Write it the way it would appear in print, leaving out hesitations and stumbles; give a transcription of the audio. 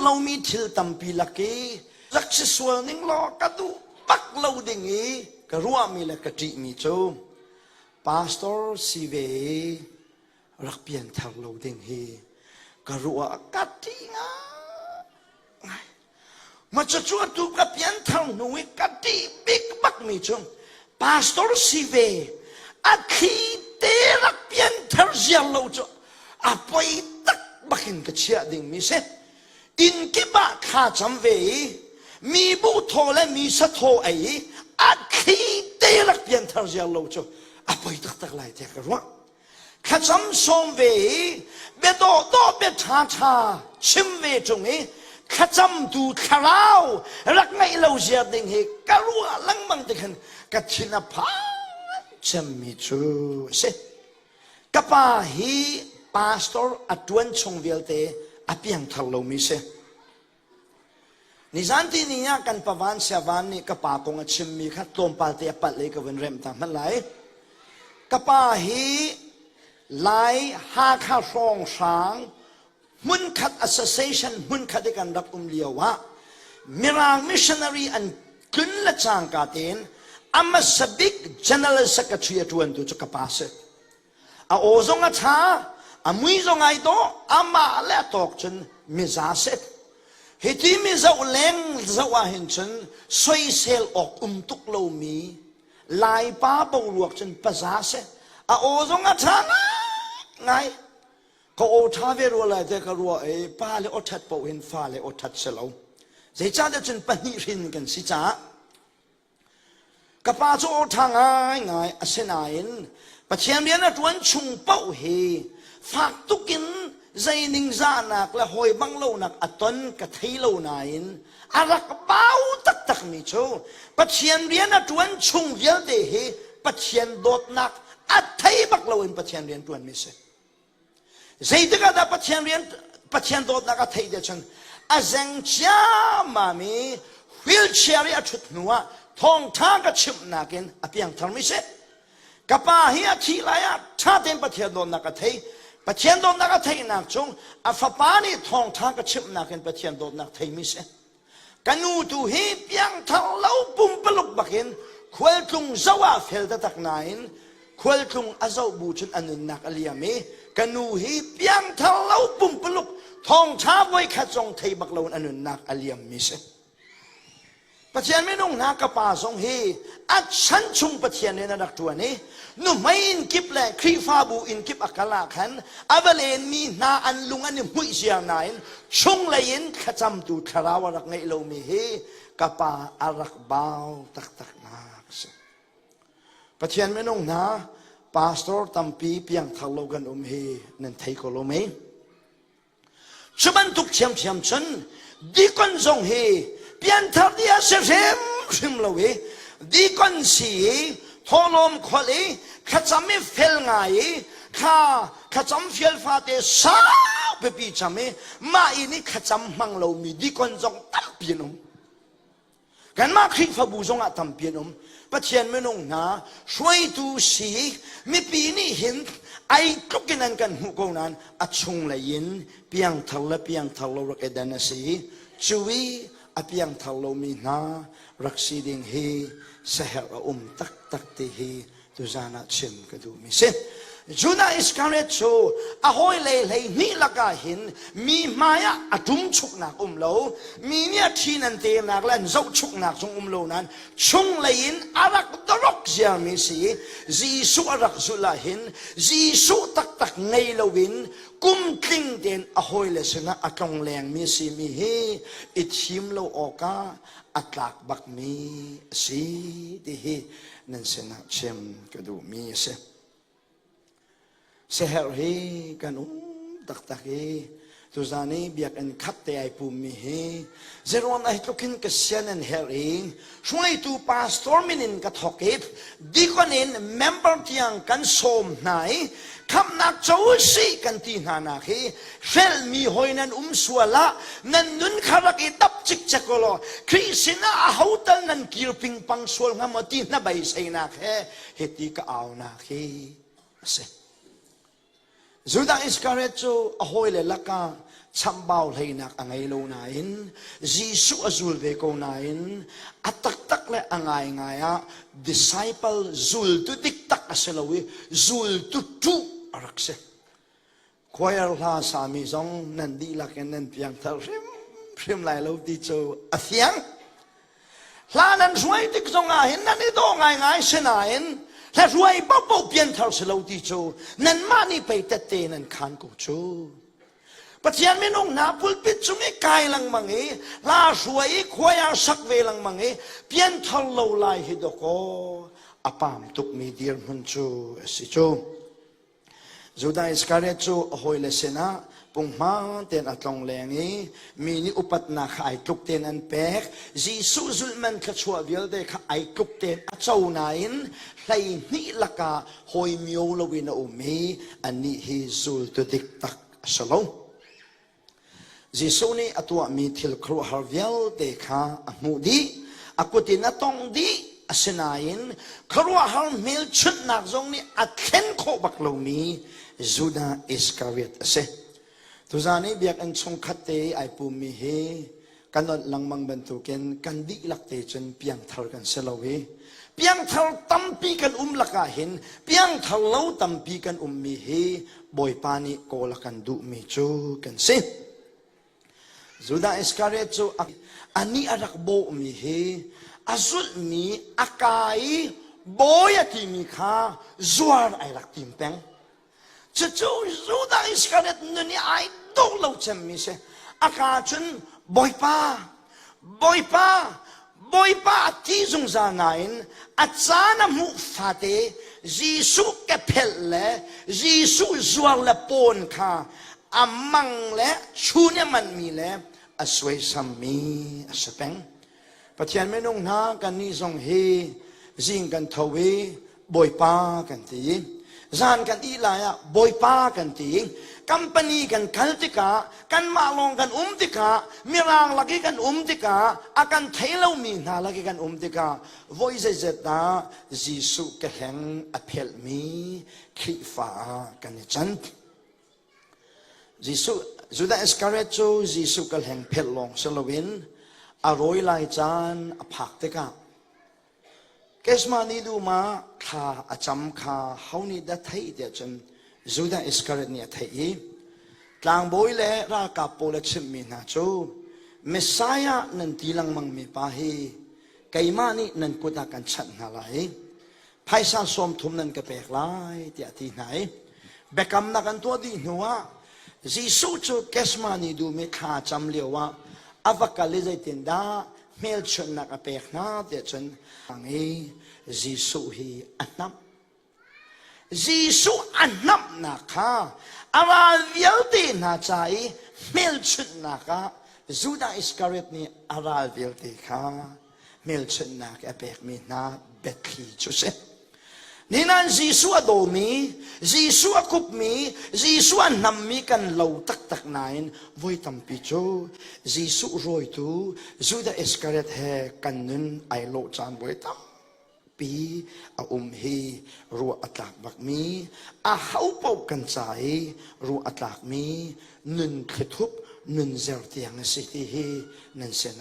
lomi thil tampi lak i rak si sual ning law ka duh bak lo ding i ka ruahmi le ka ṭihmi cu pastor si ve i rak pianthar lo ding hi ka ruah ka ṭih ngai. Ma cucu atu ka pianthar hnu i ka ṭih bik bakmi cu pastor si ve a thli te rak pianthar ziar lo cu a poi tak bakin ka chiah dingmi si. Inn kip ah thla cam ve i mi bu thaw le mi sa thaw ei i a thli te rak pianthar ziar lo cu a poi taktak lai tiah ka ruah. Thlacam sawm ve i bia dawhdawh bia ṭhaṭha chim ve ṭung i thlacamtu thlarau rak ngeih lo ziar ding hi ka ruah lengmang ti khan ka thin a phan cemmi cu a si. Ka pa hi pastor a ṭuan chung vialte a piangthar lomi si. Nizan ti ni ah kan pavan siavan nih ka pa kong a chimmi kha tlawmpal te a palh i ka vun remh ta hmanh lai. Ka pa hi Lai Hakha hrawnghrang hmunkhat association hmunkhat i kan rak um lio ah Mirang missionary an tlun le cangka tein a hmasa bik general secretary a ṭuantu cu ka pa si. A aw zong a ṭha, a mui zong ai dawh, amah le a tawk cun miza si. Hiti mi zoh leng zoh ah hin cun soisel awk um tuk lomi Laipa boruak cun paza si. A aw zong a ṭha ngai. Ka aw ṭha ve rua lai te ka ruah i pa le aw ṭhat paoh hin fa le aw ṭhat si lo. Zeicahtiah cun pahnih hrin kan si caah Ka pa cu aw ṭha ngaingai a si nain Pathian rian a ṭuan chung paoh hi fak tuk in zei ningzahnak le hawi bang lonak a ton ka thei lo nain a rak bau taktakmi cu Pathian rian a ṭuan chung vialte hi Pathian dawtnak a thei bak loin Pathian rian ṭuanmi si. Zeitik ah dah Pathian rian Pathian dawtnak a theih te cun a zeng ciammam i wheelchair i a ṭhut hnu ah thawngṭha ka chimhnak in a piangtharmi si. Ka pa hi a thih lai ah ṭha tein Pathian dawtnak a thei. Pathian dawtnak a theihnak chung a fapa nih thawngṭha ka chimhnak in Pathian dawtnak theimi si. Ka nu tu hi piangthar lo pumpaluk bakin khualtlung zoh ah fel taktak nain khualtlung a zoh bu cun a nunnak a liam i ka nu hi piangthar lo pumpaluk thawngṭha voikhat zong thei bak loin a nunnak a liammi si. Pathian minung hna ka pa zong hi a chan chung Pathian in a rak ṭuan i nuhmei inn kip le Khrihfabu inn kip a kal ah khan a va lenmi hna an lung an i hmuih ziar nain chunglei in thlacamtu thlarau a rak ngeih lomi hi ka pa a rak bau taktaknak a si. Pathian minung hna pastor tampi piangthar lo kan um hi nan thei ko lo mei? Cu bantuk ṭhiamṭhiam cun dikon zong hi pianthar dih a si hrimhrim lo i dikon si i thawhlawm kholh i thlacam i fel ngai i thla thlacam fial fate sau pipi cam i mah inn i thlacam hmang lomi dikon zong tampi an um. Kanmah Khrihfabu zongah tampi an um. Pathian minung hna hruaitu si mipi nih hin ai tluk in an kan hmuh ko nain a chunglei in piangthar le piangthar lo rak i dan a si. Cu i a piangthar lomi hna rak si ding hi saherh a um taktak ti hi tuzan ah chim ka duhmi si. Judah Iskariot cu a hawile 12 lakah hin mi hmai ah a ṭumchuknak um lo, mi nih a ṭhi nan tenak le an zohchuknak zong um lo nain chunglei in a rak dorok ziarmi si. Jesuh a rak zulh ah hin Jesuh taktak ngei loin kum tling tein a hawile sinah a tlonglengmi simi hi i thim lo awkah a tlak bakmi a si ti hi nan sinah chim ka duhmi a si. Siaherh hi kan um taktak i tuzan i biakinn khat te ai pummi hi zeruang ah hi tluk hin ka sian an herh i hruaitu pastor min in ka thawk i deacon in member tiang kan sawm hna i khamhnak co usih kan ti hna nak hi hrelhmi hoi nan um sual ah nan nun kha rak i dap cikcek u law Khrih sinah aho tal nan kir pingpang sual hnga maw ti hna beiseinak he hiti ka aunak hi a si. Judah Iskariot cu a hawile lakah chambau hleinak a ngei lo nain Jesuh a zul ve ko nain a taktak le a ngaingai ah disciple zultu dik tak a si lo i zultu ṭuh a rak si. Choir hla sami zong nan dihlak in nan piangthar hrimhrim lai lo ti cu a fiang. Hla nan hruai tik zong ah hin nan i dawh ngaingai si nain hla hruai paohpaoh pianthar si lo ti cu nanmah nih pei tette nan khaan ko cu. Pathian minung hna pulpit cung i kai lengmang i hla hruai i khuai ah sak ve lengmang i pianthar lo lai hi dawkaw a pam tukmi dirhmun cu a si cu. Judah Iskariot cu a hawile sinah punghman tein a tlong leng i mi nih upatnak kha ai tluk tein an pek. Jesuh zulhman thluachuah vialte kha ai tluk tein a co nain 12 lakah hawi mio loin a um i anih hi zultu dik tak a si lo. Jesuh nih a tuahmi thil khuaruahhar vialte kha a hmuh dih, a kut in a tongh dih. Asinain khuaruahhar hmelchunhnak zong nih a thlen khawh bak lomi Judah Iskariot a si. Tuzan i biakinn chungkhat te i ai pummi hi kan onh lengmang bantukin kan dihlak te cun piangthar kan si lo i piangthar tampi kan um lakah hin piangthar lo tampi kan ummi hi Bawipa nih kawl a kan duhmi cu kan si. Judah Iskariot cu anih a rak bawhmi hi a zulhmi a ka i bawi a timi kha zuar ai rak tim peng. Cucu Judah Iskariot nun i ai dawh lo cemmi si. A ka cun Bawipa, Bawipa, Bawipa a ti zungzal nain a caan a hmuh fate Jesuh kephelh le Jesuh zuar le pawn kha a mang le chun a manhmi le a suaisammi a si peng. Pathian minung hna kannih zong hi zing kan tho i Bawipa kan ti i zan kan ih lai ah Bawipa kan ti i company kan kal tikah kanmah lawng kan um tikah mirang lak i kan um tikah a kan thei lomi hna lak i kan um tikah voi zeizet dah Jesuh kehleng a phelhmi Khrihfa ah kan i can. Jesuh Judah Iskariot cu Jesuh kehleng phelh lawng si loin a rawi lai caan a phak tikah Kesmani dum ah thla a cam kha ho nih dah theih tiah cun Judah Iskariot nih a theih i tlangbawi le ralkap pawl a chimhmi hna cu Messiah nan ti lengmangmi pa hi keimah nih nan kut ah kan chanh hna lai i phaisa 30 nan ka pek lai tiah a ti hna i biakamnak an tuah dih hnuah Jesuh cu Kesmani dum i thla a cam lioah a va kal i zeitindah hmelchunhnak a pek hna tiah cun i Jesuh hi a hnamh. Jesuh a hnamhnak kha a ral vialte hna ca i hmelchunhnak ah Judah Iskariot nih a ral vialte kha hmelchunhnak a pekmi hna biathli cu si. Ninan Jesuh a dawmi, Jesuh a kupmi, Jesuh a nammi kan lo taktak nain voi tampi cu Jesuh rawitu Judah Iskariot he kan nun ai lawh caan voi tampi a um hi ruah a tlak bakmi, a ho paoh kan ca i ruah a tlakmi nun thlithup, nun zer tiang a si ti hi nan sin ah.